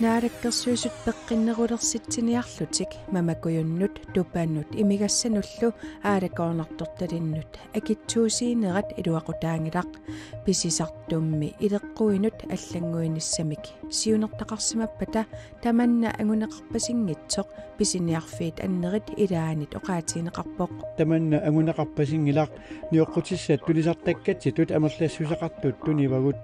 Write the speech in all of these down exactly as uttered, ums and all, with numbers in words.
Naalakkersuisut peqqinnerulersitsiniarlutik mamakujunnut, tupanut imigassanullu aalakoornartortalinnut akitsuusiinerat iluaqutaanngilaq. Pisisartummi ileqquinut allannguinissamik siunertaqarsimappata tamanna anguneqarpasinngitsoq pisiniarfiit annerit ilaanit oqaatigineqarpoq. Tamanna anguneqarpasinngilaq, nioqqutissat tunisartakkatsitut amerlassuseqartut tunivagut.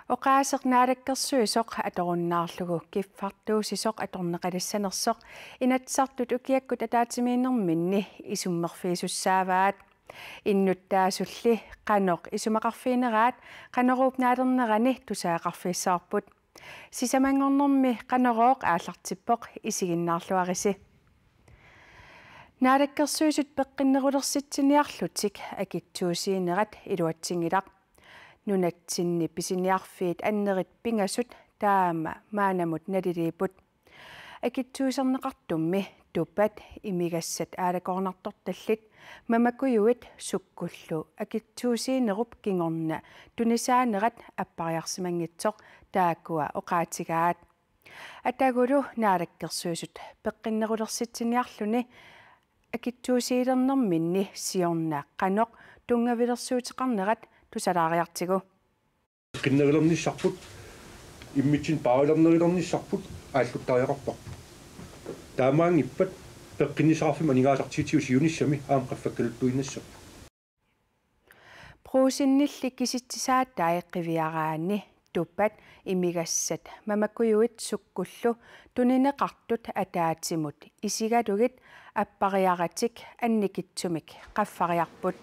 Oqaaseq naalakkersuisoq atorunnaarlugu kiffartuussisoq atorneqalissanersoq Inatsisartut ukiakkut ataatsimiinnerminni isummerfigisussaavaat. Innuttaasulli qanoq isumaqarfigineraat Qanoruup naalernerani tusagaqarfigissavarput. Sisamanngornermi Qanorooq aallartippoq, isiginnaarluarisi. Naalakkersuisut peqqinnerulersitsiniarlutik akitsuusiinerat iluatsinngilaq. Nunatsinni pisiniarfiit annerit pingasut taama maannamut naliliipput. Akitsuuserneqartummi tupat, imigassat aalakoornartortallit, mamakujuit sukkullu akitsuusiinerup kingorna tunisaanerat appariarsimanngitsoq taakkua oqaatigaat. Atagulu naalakkersuisut peqqinnerulersitsiniarluni akitsuusiilernerminni siorna qanoq tunngavilersuuteqarnerat tusalaariartigu. Peqqinnarulernissarput, immitsinnut paarilernerulernissarput aalluttariaqarparput. Taamaanngippat peqqinnissaqarfimmut aningaasartiitsigut siunissami aamma qaffakkaluttuinnassapput. Brugsenilli kisitsisaatai qiviaraanni tupat, imigassat mamakujuit sukkullu tunineqartut ataatsimut isigalugit appariaratik annikitsumik qaffariarput.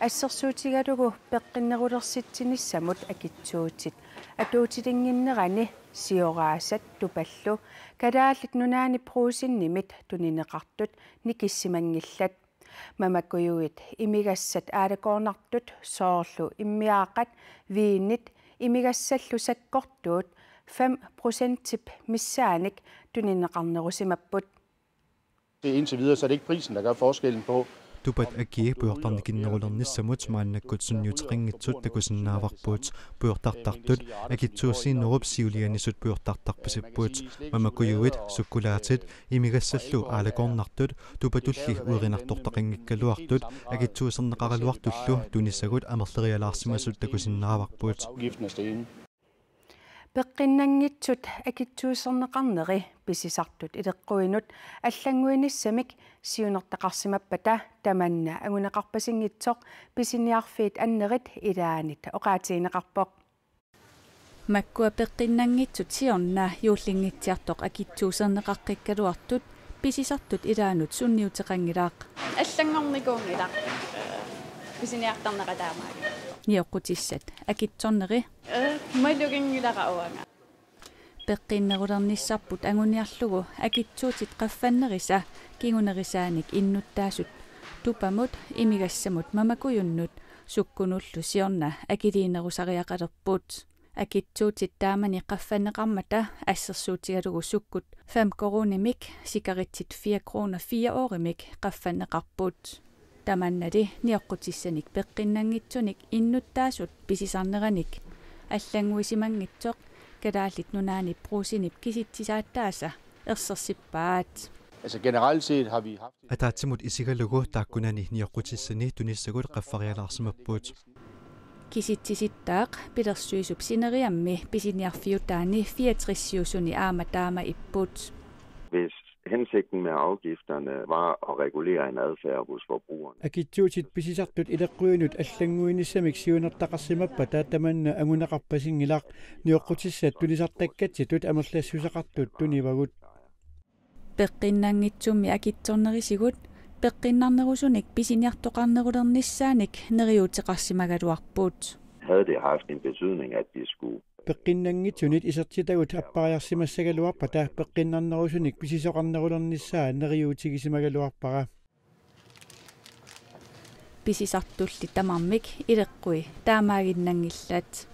Assersuutigalugu peqqinnerulersitsinissamut akitsuutit atuutilinnginnerani sioraasat tupallu Kalaallit Nunaanni Brugsenimit tunineqartut nikissimanngillat. Mamakujuit imigassat aalakoornartut soorlu immiaaqqat, viinit, imigassallu sakkortuut fem procentip missaanik tunineqarnerusimapput. Det er indtil videre, så er det ikke prisen, der gør forskellen på, tupat akii pujortarnikinnerulernissamut maannakkut sunniuteqanngitsut takusinnaavarput. Pujortartartut akitsuusiinerup siulianisut pujortartarpasipput. Mamakujuit, sukkulaatit, imigassallu aalakoornartut tupatulli uerinartortaqanngikkaluartut akitsuuserneqaraluartullu tunisagut amerlerialaarsimasut takusinnaavarput. Afgiften er steget. Peqqinnanngitsut akitsuuserneqarneri pisisartut ileqquinut allannguinissamik siunertaqarsimappata tamanna anguneqarpasinngitsoq pisiniarfiit annerit ilaanit oqaatigineqarpoq. Makkua peqqinnanngitsut siorna juullinngitsiartoq akitsuuserneqaqqikkaluartut pisisartut ilaannut sunniuteqanngilaq. Allanngornikuunngilaq, eh, pisiniartarnera taamaaginnarpoq. Nioqqutissat akitsorneri. Eh, maluginngilara uanga. Peqqinnerulernissarput anguniarlugu akitsuutit qaffannerisa kingunerisaanik innuttaasut tupamut, imigassamut mamakujunnut sukkunullu siorna akiliinerusariaqalerput. Akitsuutit taamani qaffanneqarmata assersuutigalugu sukkut fem koruunimik, sikaritsit fire kroner fire ørimik qaffanneqarput. Tamannali nioqqutissanik peqqinnanngitsunik innuttaasut pisisarneranik allannguisimanngitsoq Kalaallit Nunaanni Brugsenip kisitsisaataasa ersersippaat. Altså, generelt set har vi haft... Ataatsimut isigalugu taakkunani nioqqutissani tunisagut qaffarialaarsimapput. Kisitsisittaaq pilersuisup sineriammi pisiniarfiutaani fireogtresiusuni aamma taama ipput. Hvis hensigten med afgifterne var at regulere en adfærd hos forbrugerne. Akitsuutit pisisartut ileqquinut allannguinissamik siunertaqarsimappata tamanna anguneqarpasinngilaq, nioqqutissat tunisartakkatsitut amerlassuseqartut tunivagut. Peqqinnanngitsummi akitsornerisigut peqqinnarnerusunik pisiniartoqarnerulernissaanik neriuuteqarsimagaluarput. Havde det haft en betydning, at de skulle... Peqqinnanngitsunit isertitagut appariarsimassagaluarpata peqqinnarnerusunik pisisoqarnerulernissaa neriuutigisimagaluarpara. Pisisartulli tamarmik ileqqui taamaaginnanngillat.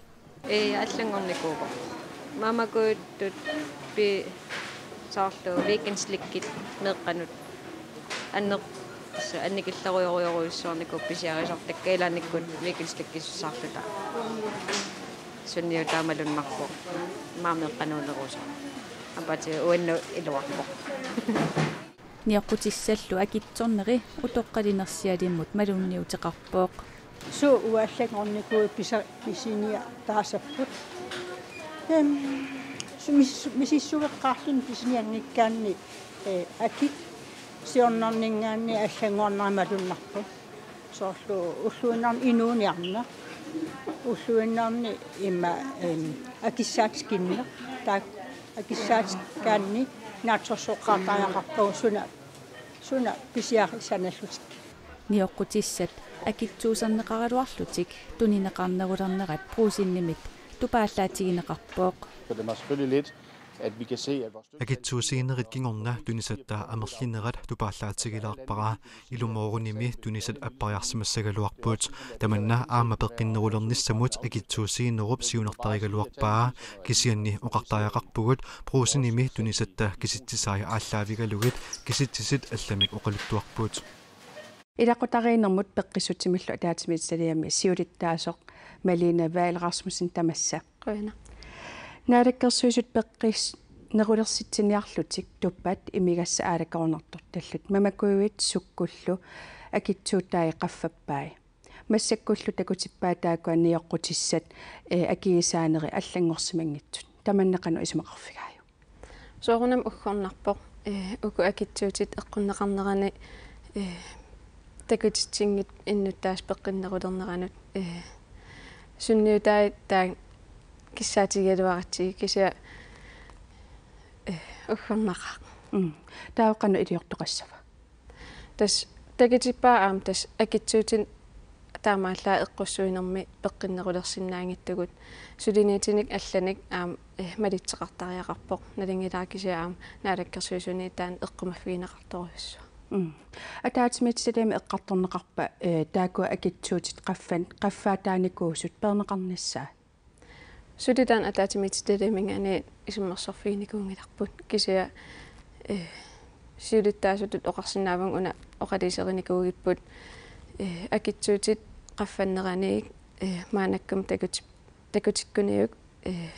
Ee, allanngornikuuvoq. Mamakujuttut pi-, soorlu Weekend Slickit meeqqanut anner-, annikillerujorujorujussuarnikuupput pisiarisortakka ilaannikkut Weekend Slickisussaarluta. Sunniutaa malunnarpoq. Maani qanuunerusoq. Apatit uannut iluarpoq. Nioqqutissallu akitsorneri utoqqalinersialimmut malunniuteqarpoq. Suut uallanngornikuupput pisa-, pisiniartaasapput. Em, su-, mis-, misissueqqaarluni pisinianngikkaanni, eh, akit siornarninngaanniit allanngornerat malunnarpoq. Soorlu ulluinnarni inuuniarneq. Ulluinnarni ima, em, akissaatit kinneq. Taakku akissaatikkaanni naatsorsoqqaartariaqarpagut suna, suna pisiarisanallutik. Nioqqutissat akitsuuserneqaraluarlutik tunineqarnerulernerat Brugsenimit tupaallaatigineqarpoq. Så det er mig selvfølgelig lidt, at vi kan se, at vores Akitsuussiinerit kingorna tunisatta amerlinerat tupaallaatigilaarpara. Ilumoorunimi tunisat appariarsimassagaluarput. Tamanna aamma peqqinnerulernissamut akitsuussiinerup siunertarigaluarpaa. Kisianni oqartariaqarpugut Brugsenimi tunisatta kisitsisai aallaavigalugit kisitsisit allamik oqaluttuarput. Ilaqutariinnermut peqqissutimillu ataatsimiititaliami siulittaasoq Malene Vahl Rasmussen, tamassa. Qujanaq. Naalakkersuisut peqqisnerulersitsiniarlutik tuppat imigassat aalakoornartortallit, mamakujuit sukkullu akitsuutai qaffappai. Massakkullu takutippai taakkua nioqqutissat, eh, akigisaanerit allanngorsimanngitsut. Tamanna qanoq isumaqarfigaajuk? Soorunami uggornarpoq, eh, uku akitsuutit eqqunneqarnerani, eh, takutitsinngitsut innuttaasut peqqinnerulerneranut, eh, sunniutai taakku kissaatigigaluaratsigit, kisianni, eh, uggornaqaaq. Mm. Taava qanoq iliortoqassava? Tassa takutippaa aamma tassa akitsuutit taamaallaat eqqussuinermi peqqinnerulersinnaanngitsugut, suliniutinik allanik aamma, eh, malitseqartariaqarpoq, nalunngilara kisianni aamma Naalakkersuisuni taanna eqqumaffigineqartorujussuaq. Mm. Ataatsimiititaliami eqqartorneqarpa, eh, taakkua akitsuutit qaffan-, qaffaataanikuusut peerneqarnissaat? Suli taanna ataatsimiititaliaminngaanniit isummersorfiginikuunngilarput, kisianni, eh, siulittaasutut oqarsinnaavunga una oqaluuserinikuugipput, eh, akitsuutit qaffanneranni, eh, maannakkut takuti-, takutikkuniuk, eh,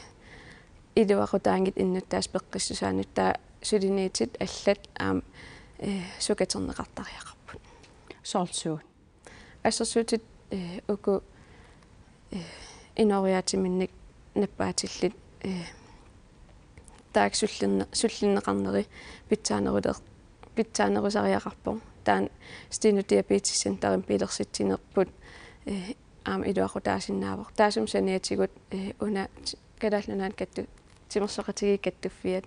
iluaqutaanngitsut innuttaasut peqqissusaannut, taava suliniutit allat aamma, eh, sukaterneqartariaqarput. Soorlu suut? Assersuutitut, eh, uku, eh, inooriaatiminnik nappaatillit, eh, taakku sullinne-, sullinneqarneri pitsaaneruler-, pitsaanerusariaqarpoq. Taanna Steno Diabetes Centerimi pilersitsinerput, eh, aamma iluaqutaasinnaavoq. Taassuma saniatigut, eh, una t-, Kalaallit Nunaanni kattu-, timersoqatigiit kattuffiat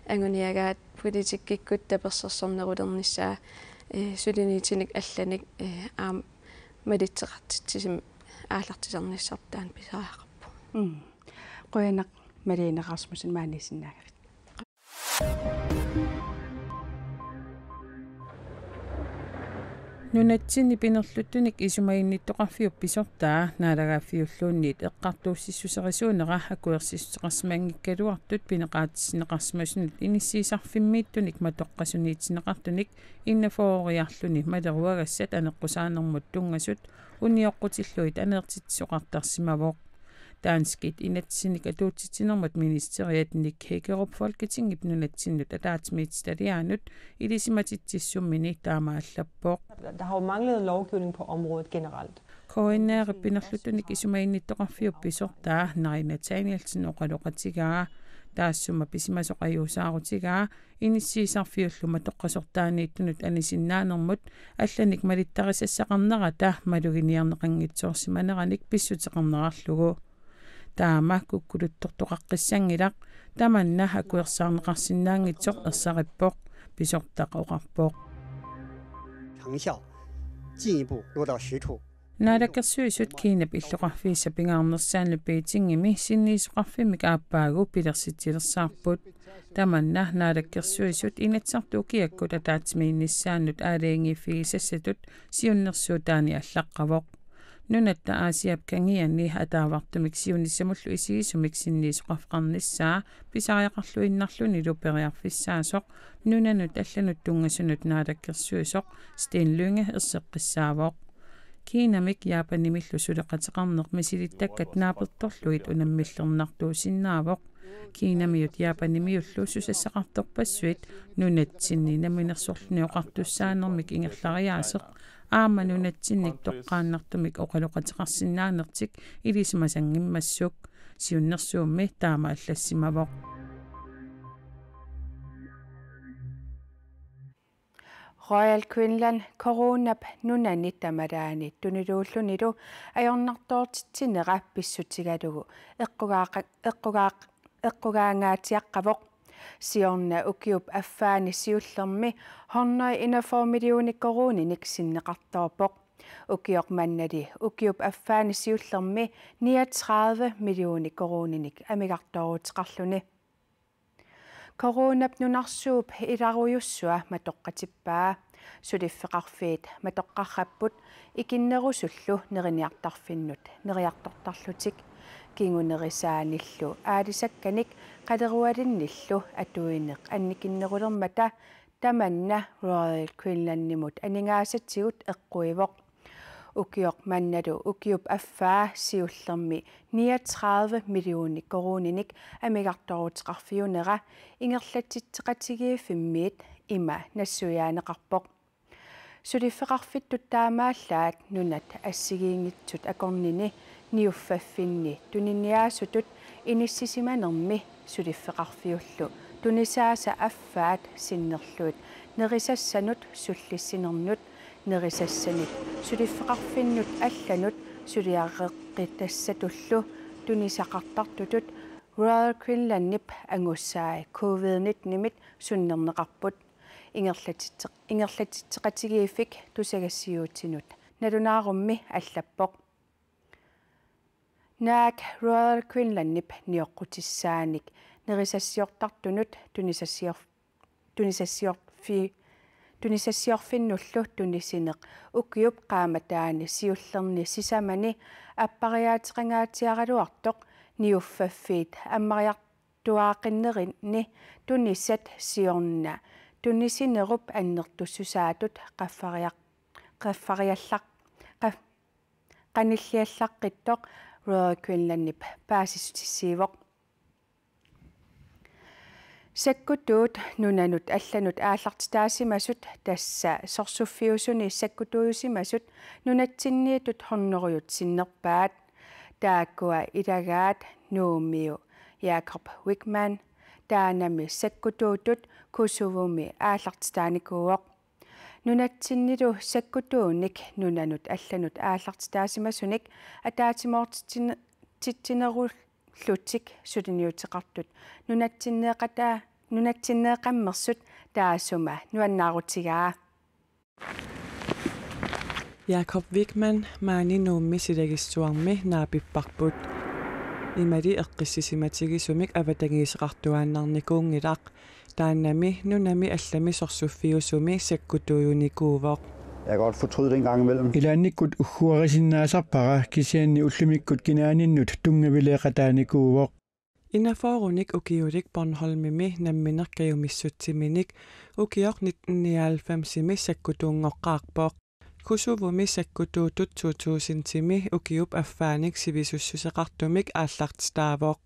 anguniagaat politikkikkut tapersersornerulernissaa, eh, suliniutinik allanik, eh, aamma malitseqartitsisumik aallartisarnissarput taanna pisariaqarpoq. Mm. Qujanaq Malene Rasmussen maaniisinnaagavit. Nunatsinni pinerluttunik isumaginnittoqarfiup pisortaa naalagaaffiulluunniit eqqartuussissuserisuunera akuersissuteqarsimanngikkaluartut pineqaatissinneqarsimasunut inissiisarfimmiittunik matoqqasuniitinneqartunik enogfyrre-riarluni maleruagassat aneqqusaanermut tunngasut unioqqutillugit aneertitsisoqartarsimavoq. Danskit inatsisinik atuutsitsinermut ministeriat Nick Hækkerup Folketingip nunatsinnut ataatsimiititaliaanut ilisimatitsissummini taama allappoq. Der har jo manglet lovgivning på området generelt. K N R-ip pinerluttunik isumaginnittoqarfiup pisortaa Nari Nathanielsen oqaloqatigaa. Taassuma pisimasoq ajuusaarutigaa inissiisarfiullu matoqqasortaaniittunut anisinnaanermut allanik malittarisassaqarnerata maluginiarneqanngitsoorsimaneranik pissuteqarnerarlugu. Taama kukkuluttortoqaqqissanngilaq, tamanna akuersaarneqarsinnaanngitsoq ersarippoq, pisortaq oqarpoq. 成效进一步落到实处。 Naalakkersuisut Kinap illoqarfiisa pingaarnersaanut Beijingimi sinniisoqarfimmik aappaagu pilersitsilersaarput. Tamanna Naalakkersuisut Inatsisartut ukiakkut ataatsimiinnissaannut aalajangiiffigisassatut siunnersuutaani allaqqavoq. Nunatta Aasiap kangiani ataavartumik siunissamullu isigisumik sinniisoqarfeqarnissaa pisariaqarluinnarlunilu periarfissaasoq nunanut allanut tunngasunut naalakkersuisoq Steen Lynge erseqqissaavoq. Kiinamik Japanimillu suleqateqarneq misilittakkat naapertorlugit unammillernartuusinnaavoq. Kiinamiut Japanimiullu susassaqartorpassuit nunatsinni Namminersorluni Oqartussaanermik ingerlariaaseq aamma nunatsinnik toqqaannartumik oqaloqateqarsinnaanertik ilisimasanngimmassuk siunnersuummi taama allassimavoq. Royal Greenland coronap nunani tamalaani tuniluullunilu ajornartoortitsinera pissutigalugu eqqugaaqa-, eqqugaaq-, eqqugaangaatsiaqqavoq. Siorna ukiup affaani siullermi hundrede enogfyrre millioner koruuninik sinneqartoorpoq. Ukioq mannali ukiup affaani siullermi niogtredive millioner koruuninik amigartooruteqarluni. Coronap nunarsuup ilarujussua matoqqatippaa. Suliffeqarfiit matoqqarrapput ikinnerusullu neriniartarfinnut neriartortarlutik. Kingunerisaanillu aalisakkanik qalerualinnillu atuineq annikinnerulermata tamanna Royal Greenlandimut aningaasatigut eqquivoq. Ukioq mannalu ukiup affaa siullermi niogtredive millioner koruuninik amigartooruteqarfiunera ingerlatitseqatigiiffimmiit ima nassuiaaneqarpoq. Suliffeqarfittut taamaallaat nunat assigiinngitsut akornanni niuffaffinni tuniniaasutut inissisimanermi suliffeqarfiullu tunisaasa affaat sinnerlugit nerisassanut sullissinernut nerisassanik suliffeqarfinnut allanut suliareqqitassatullu tunisaqartartutut Royal Greenlandip angussai covid nittenimit sunnerneqarput. Ingerlatitse-, ingerlatitseqatigiiffik tusagassiuutinut nalunaarummi allappoq. Naak Royal Greenlandip nioqqutissaanik nerisassiortartunut tunisassior-, tunisassiorfi-, tunisassiorfinnullu tunisineq ukiup qaammataani siullerni sisamani appariaateqangaatsiaraluartoq niuffaffiit ammariartuaaqqinnerinni tunisat siorna tunisinerup annertussusaatut qaffariaq-, qaffariallaq-, qaf-, qanilliallaqqittoq Royal Greenlandip paasissutissiivoq. Sakkutuut nunanut allanut aallartitaasimasut tassa sorsuffiusuni sakkutuujusimasut nunatsinniittut hunnorujut sinnerpaat. Taakkua ilagaat Nuummiu Jakob Wichmann, taannami sakkutuutut Kosovumi aallartitaanikuuvoq. Nunatsinnilu sakkutuunik nunanut allanut aallartitaasimasunik ataatsimoortitsin-, titsinerullutik suliniuteqartut nunatsinneeqataa-, nunatsinneeqqammersut taassuma nuannaarutigaa. Jakob Wichmann maani Nuummi silagissuarmi naapipparput. Imali eqqissisimatigisumik avatangiiseqartuaannarnikuunngilaq. Taannami nunami allami sorsuffiusumi sakkutuujunikuuvoq. Jeg kan godt fortryde det en gang imellem. Ilaannikkut ugguarisinnaasarpara kisianni ullumikkut kinaaninnut tunngavileeqataanikuuvoq. Enogfyrrenik ukiulik Bornholmimi nammineq kajumissutsiminik ukioq nitten nioghalvfemsimi sakkutuunngoqqaarpoq. Kosovomi sakkutuutut to tusindimi ukiup affaanik sivisussuseqartumik aallartitaavoq.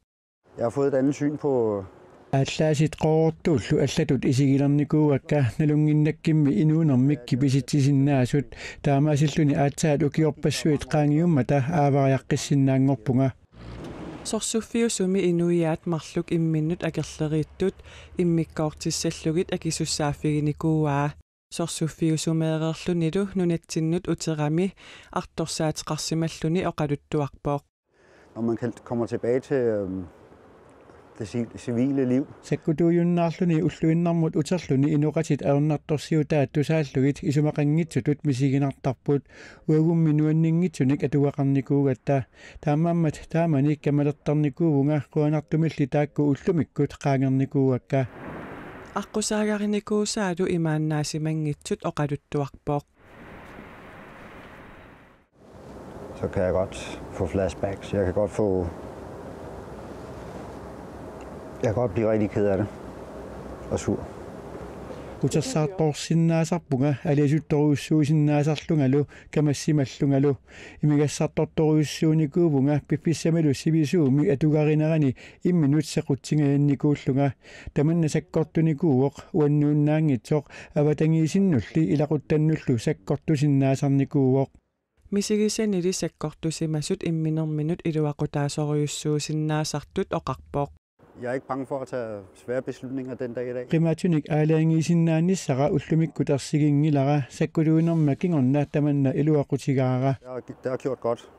Jeg har fået et andet syn på Aallaasit Qooruullu allatut isigilernikuuakka nalunnginnakkimmi inuunermik kipisitsisinnaasut taamaasilluni aatsaat ukiorpassuit qaangiummata aavariaqqissinnaanngorpunga. Sorsuffiusumi inuiaat marluk imminnut akerleriittut immikkoortissallugit akisussaaffiginikuuaa. Sorsuffiusumeereerlunilu nunatsinnut uterami artorsaateqarsimalluni oqaluttuarpoq. Når man kan, kommer tilbage til, øhm, det ci-, civile liv. Sakkutuujunnaarluni ulluinnarmut uterluni inoqatit ajornartorsiutaat tusaallugit isumaqanngitsutut misiginartarput. Uagummi nuanninngitsunik atugaqarnikuugatta. Taamaammat taamani kamalertarnikuuvunga qujanartumilli taakku ullumikkut qaangernikuuakka. Aqqusaagarinikuusaalu imaannaassimanngitsut oqaluttuarpoq. Så kan jeg godt få flashbacks. Jeg kan godt få, jeg kan godt blive rigtig ked af det og sur. Utersaartorsinnaasarpunga aliasuttorujussuusinnaasarlungalu kamassimallungalu. Imigassartortorujussuunikuuvunga piffissamilu sivisuumi atugarinerani imminut sequtsingajannikuullunga. Tamanna sakkortunikuuvoq, uannuunnaanngitsoq avatangiisinnulli ilaquttannullu sakkortusinnaasarnikuuvoq. Misigisanili sakkortusimasut imminerminut iluaqutaasorujussuusinnaasartut oqarpoq. Jeg er ikke bange for at tage svære beslutninger den dag i dag. Qimaatsunik aalajangiisinnaanissara ullumikkut ersiginngilara, sakkutuinerma kingorna tamanna iluaqutigaara. Det har, det har gjort godt.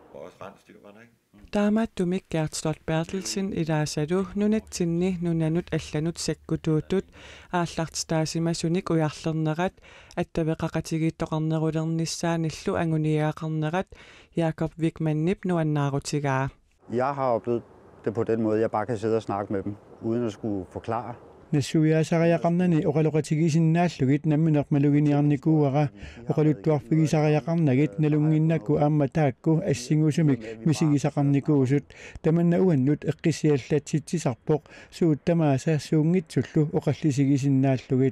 Taamaattumik Gert Slot Berthelsen ilaasalu nunatsinni nunanut allanut sakkutuutut aallartitaasimasunik ujarlernerat attaveqaqatigiittoqarnerulernissaanillu anguniagaqarnerat Jakob Wichmannip nuannaarutigaa. Jeg har oplevet det på den måde, jeg bare kan sidde og snakke med dem, uden at skulle forklare. Nassuiaasariaqarnani oqaloqatigisinnaallugit nammineq maluginiarnikuuara, oqaluttuarfigisariaqarnagit nalunnginnakku aamma taakku assingusumik misigisaqarnikuusut. Tamanna uannut eqqissiallatsitsisarpoq, suut tamaasa suunngitsullu oqallisigisinnaallugu.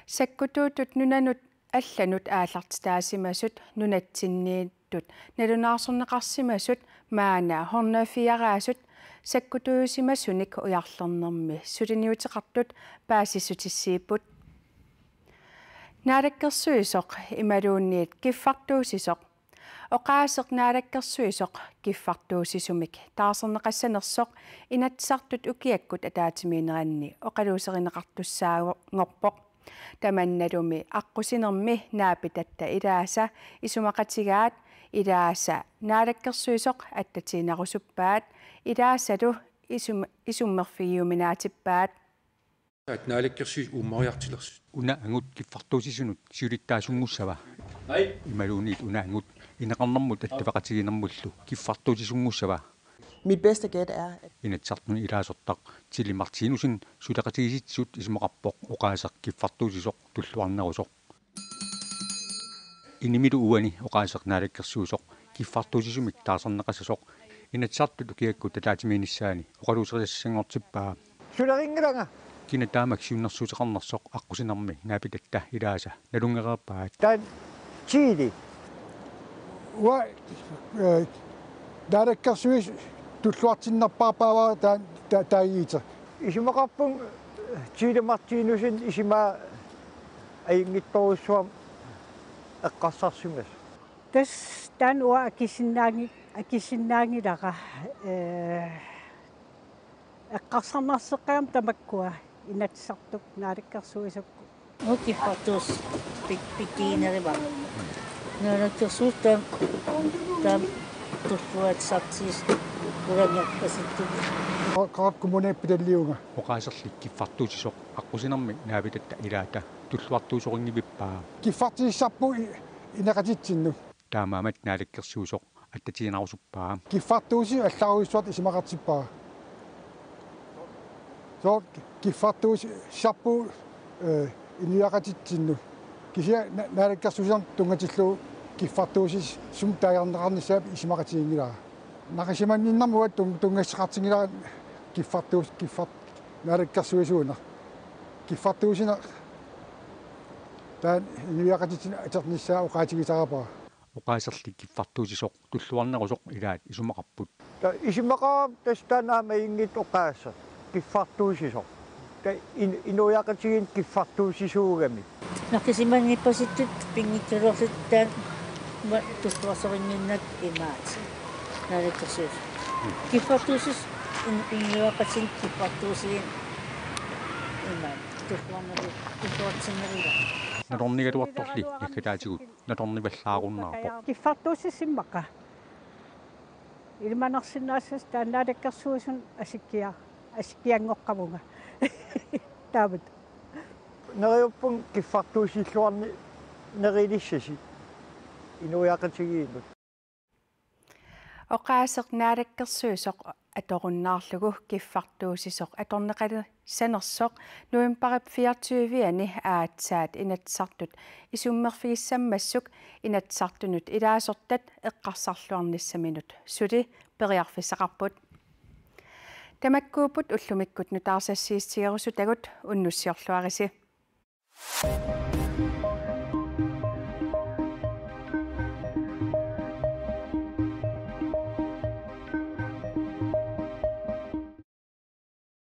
Sakkutuutut nunanut allanut aallartitaasimasut nunatsinniittut nalunaarsorneqarsimasut maanna hundrede og fire-asut sakkutuusimasunik ujarlernermi suliniuteqartut paasissutissiipput. Naalakkersuisoq imaluunniit kiffartuussisoq. Oqaaseq naalakkersuisoq kiffartuussisumik taarserneqassanersoq Inatsisartut ukiakkut ataatsimiinneranni oqaluuserineqartussaanngorpoq. Tamannalumi aqqusinermi naapitatta ilaasa isumaqatigaat, ilaasa naalakkersuisoq attatiinnarusuppaat, ilaasalu isum-, isummerfigiuminaatippaat. At naalakkersuisut uummariartulersut. Una angut kiffartuussisunut siulittaasunngussavat. Nej. Imaluunniit una angut ineqarnermut attaveqatigiinnermullu kiffartuussisunngussavat. Mit bedste gæt er, at Inatsisartuni ilaasortaq Tilly Martinussen suleqatigiissitsisut isumaqarpoq oqaaseq kiffartuussisoq tulluarnerusoq. Inimilu uani oqaaseq naalakkersuisoq kiffartuussisumik taarserneqassasoq Inatsisartut ukiakkut ataatsimiinnissaanni oqaluuserisassanngortippaa. Suleqanngilanga. Kina taamak siunnersuuteqarnersoq aqqusinermi naapitatta ilaasa nalunngereerpaat. Taanna Tilly. Uanga, eh, naalakkersuisut tulluartinnerpaarpaavara taa-, taa-, taagiit. Isumaqarpunga Tilly Martinussen isumaa ajunngitsorujussuarmik eqqarsarsimasoq. Tassa taanna uanga akisinnaanngi-, akisinnaanngilara, eh, eqqarsarnarseqqaarama tamakkua Inatsisartut naalakkersuisukkut. Uku kiffartuussisut pik-, pikkiginerivara. Naalakkersuisut taama, taama tulluaatissarsiisut ulangerpasittut. Qa-, Qaqortoq Kommune pitalliunga. Oqaaserli kiffartuussisoq aqqusinermi naapitatta ilaata tulluartuusorinngivippaa. Kiffartuussisarpugut i-, ineqatitsinnut. Taamaammat naalakkersuisoq attatiinnarusuppaa. Kiffartuussisoq allarujussuartut isumaqartippara. Soorlu kiffartuussisarpugut, eh, inuiaqatitsinnut. Kisianni na-, naalakkersuinermut tunngatillugu kiffartuussisumik taagineqarnissaa isumaqatiginngilara. Naqisimanninnermut uanga tun-, tunngassuteqartinngilara kiffartuus-, kiffart-, naalakkersuisuuneq. Kiffartuussineq taanna inuiaqatitsinnut atornissaa oqaatigisarapara. Oqaaserli kiffartuussisoq tulluarnerusoq ilaat isumaqarput. Taava isumaqarama tassa taanna aamma ajunngitsoq oqaaseq kiffartuussisoq. Taava in-, inuiaqatigiinni kiffartuussisuugami. Naqisimanngipasittut pinngikkaluarluta taanna uanga tulluarsorinnginnakku imaattoq. Naalakkersuisoq. Kiffartuussisoq in-, inuiaqatigiinni kiffartuussineq imaattoq. Tulluarneru-, tulluartinnerullugu. Nalornigaluartorli naggataatigut nalornivallaarunnaarpoq. Kiffartuussisut immaqa. Ilimanarsinnaassuseq taanna naalakkersuisunut asikkia-, asikkianngoqqavunga. Taamatut. Neriuppunga kiffartuussilluarnerulissasi inuiaqatigiinnut. Oqaaseq naalakkersuisoq atorunnaarlugu kiffartuussisoq atorneqalersanersoq novembarip fireogtyve-ani aatsaat Inatsisartut isummerfigissammassuk Inatsisartunut ilaasortat eqqarsarluarnissaminut suli periarfissaqarput. Tamakkuupput ullumikkut nutaarsassiissutigerusutagut, unnussiorluarisi.